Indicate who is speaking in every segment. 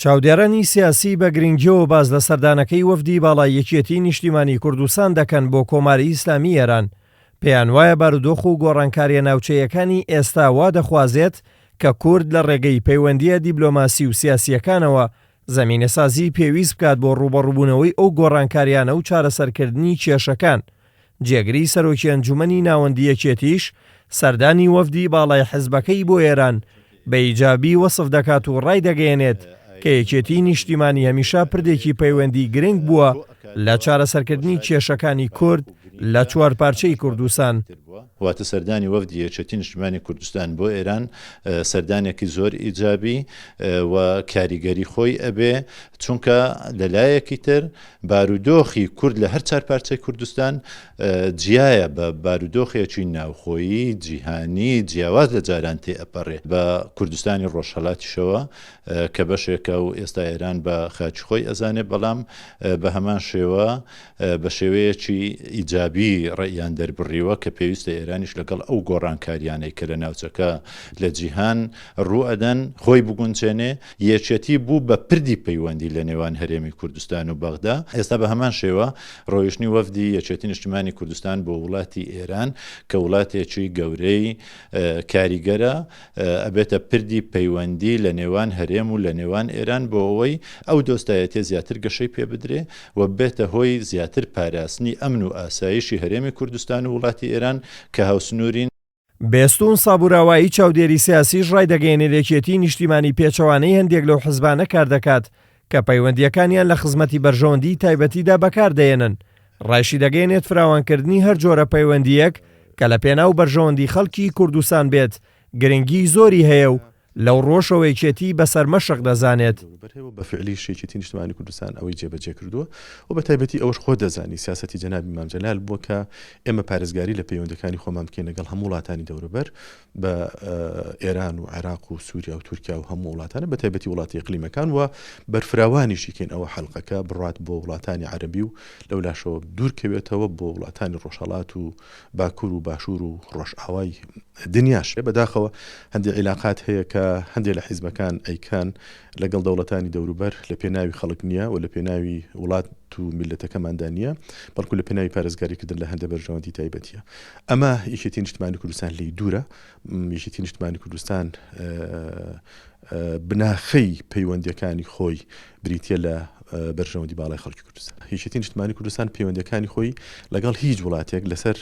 Speaker 1: چاودێرانی سیاسی بە گرنگییەوە باس لە سەردانەکەی وەفدی باڵای یەکێتیی نیشتیمانیی کوردستان دەکەن بۆ کۆماری ئیسلامیی ئێران، پێیان وایە بارودۆخ و گۆڕانکارییە ناوچەییەکانی ئێستا وا دەخوازێت کە کورد لە ڕێگەی پەیوەندییە دیبلۆماسی و سیاسییەکانەوە زەمینەسازیی پێویست بکات بۆ ڕووبەڕووبوونەوەی ئەو گۆڕانکارییانە و چارەسەرکردنی کێشەکان. جێگری سەرۆکی ئەنجومەنی ناوەندی یەکێتیش سەردانی وەفدی باڵای حزبەکەی بۆ ئێران بە ئیجابی وەسف دەکات و ڕایدەگەیەنێت کە یەکێتیی نیشتیمانی هەمیشە پردێکی پەیوەندی گرنگ بووە لە چارەسەرکردنی کێشەکانی کورد لە چوارپارچەی کوردستان.
Speaker 2: واتە سەردانی وەفدی یەکێتی نیشتیمانی کوردستان بۆ ئێران سەردانێکی زۆر ئیجابی و کاریگەری خۆی ئەبێ، چونکە لەلایەکی تر بارودۆخی کورد لە هەر چار پارچەی کوردستان جیایە بە بارودۆخێکی ناوخۆیی جیهانی جیاواز لە جاران تێ ئەپەڕێ بە کوردستانی ڕۆژهەڵاتیشەوە کە بەشێکە و ئێستا ئێران بە خاکی خۆی ئەزانێ بەڵام بە هەمان شێوە بە شێوەیەکی ئیجابی ڕێیان دەربڕیوە کە پێویستە ئێرانیش لەگەڵ ئەو گۆڕانکاریانەی کە لە ناوچەکە لە جیهان ڕووئەدەن خۆی بگونجێنێ یەکێتی بوو بە پردی پەیوەندی لە نێوان هەرێمی کوردستان و بەغدا، ئێستا بە هەمان شێوە ڕۆیشتنی وەفدی یەکێتی نیشتیمانی کوردستان بۆ وڵاتی ئێران کە وڵاتێکی گەورەی کاریگەرە ئەبێتە پردی پەیوەندی لە نێوان هەرێم و لە نێوان ئێران بۆ ئەوەی ئەو دۆستایەتیە زیاتر گەشەی پێ بدرێ و ببێتە هۆی زیاتر پاراستنی ئەمن و ئاسایشی هەرێمی کوردستان و وڵاتی ئێران کە هاوسنوورین.
Speaker 1: بێستوون سابوراوایی چاودێری سیاسیش ڕایدەگەیەنێت یەکێتیی نیشتیمانی پێچەوانەی هەندێک لەو حزبانە کاردەکات کە پەیوەندییەکانیان لە خزمەتی بەرژەوەندیی تایبەتیدا بەکاردەهێنن، ڕایشیدەگەیەنێت فراوانکردنی هەر جۆرە پەیوەندییەک کە لە پێناو بەرژەوەندی خەڵکی کوردستان بێت گرنگیی زۆری هەیە و لەو ڕووەشەوە یەکێتی بە سەرمەشق دەزانێت.
Speaker 3: بە فیعلیش یەکێتی نیشتمانی کوردستان ئەوەی جێبەجێ کردووە و بە تایبەتی ئەوەش خۆت دەزانی سیاسەتی جەنابی مام جەلال بووە کە ئێمە پارێزگاری لە پەیوەندەکانی خۆمان بکەین لەگەڵ هەموو وڵاتانی دەوروبەر بە ئێران و عێراق و سووریا و تورکیا و هەموو وڵاتانە بە تایبەتی وڵاتی ئیقلیمەکان و بەرفراوانیشی کەین ئەوە حەلقەکە بڕات بۆ وڵاتانی عەرەبی و لەولاشەوە دوورکەوێتەوە بۆ وڵاتانی ڕۆژهەڵات و باکوور و باشوور و ڕۆژئاوای دنیاش. بەداخەوە هەندێ عیلاقات هەیە کە هەندێ لە حیزبەکان ئەیکەن لەگەڵ دەوڵەتانی دەوروبەر لە پێناوی خەڵک نییە و لە پێناوی وڵات و میللەتەکەماندا نییە، بەڵکو لە پێناوی پارێزگاریکردن لە هەندێ بەرژەوەندی تایبەتییە. ئەمە یەکێتی نیشتمانی کوردستان لێی دوورە. یەکێتی نیشتمانی کوردستان بناخەی پەیوەندییەکانی خۆی بریتییە لە بەرژەوەندی باڵای خەڵکی کوردستان. یەکێتی نیشتمانی کوردستان پەیوەندییەکانی خۆی لەگەڵ هیچ وڵاتێک لەسەر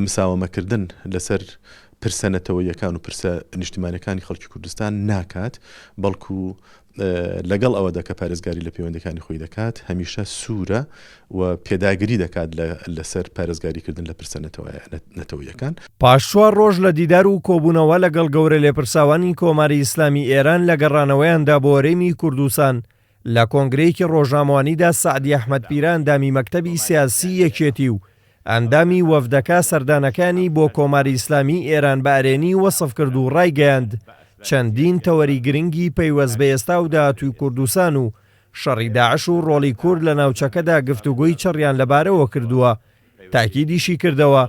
Speaker 3: مساوەمەکردن لەسەر پرسە نەتەوەییەکان و پرسە نیشتیمانیەکانی خەڵکی کوردستان ناکات، بەڵکو لەگەڵ ئەوەدا کە پارێزگاری لە پەیوەندەکانی خۆی دەکات، هەمیشە سوورە و پێداگری دەکات لەسەر پارێزگاریکردن لە پرسە نەتەوەییەکان.
Speaker 1: پاش چوار ڕۆژ لە دیدار و کۆبوونەوە لەگەڵ گەورە لێپرساوانی کۆماری ئیسلامی ئێران لە گەڕانەوەیاندا بۆ هەرێمی کوردستان، لە کۆنگرەیەکی ڕۆژنامەوانیدا سەعدی ئەحمەد پیرە ئەندامی مەکتەبی سیاسی یەکێتی و ئەندامی وەفدەکە سەردانەکانی بۆ کۆماری ئیسلامی ئێران بە ئەرێنی وەسف کرد و ڕایگەیاند چەندین تەوەری گرنگی پەیوەست بە ئێستا و داهاتووی کوردستان و شەڕی داعش و ڕۆڵی کورد لە ناوچەکەدا گفتوگۆی چڕیان لەبارەوە کردووە. تاکیدیشی کردەوە،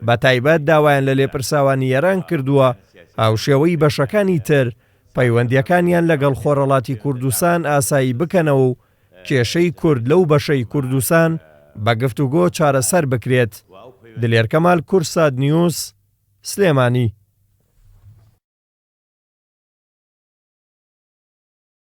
Speaker 1: بە تایبەت داوایان لە لێپرساوانی ئێران کردووە هاوشێوەی بەشەکانی تر پەیوەندییەکانیان لەگەڵ خۆرهەڵاتی کوردستان ئاسایی بکەنەوە و کێشەی کورد لەو بەشەی کوردستان بە گفتوگۆ چارەسەر بکرێت. دلێر کەمال، کوردسات نیوز، سلێمانی.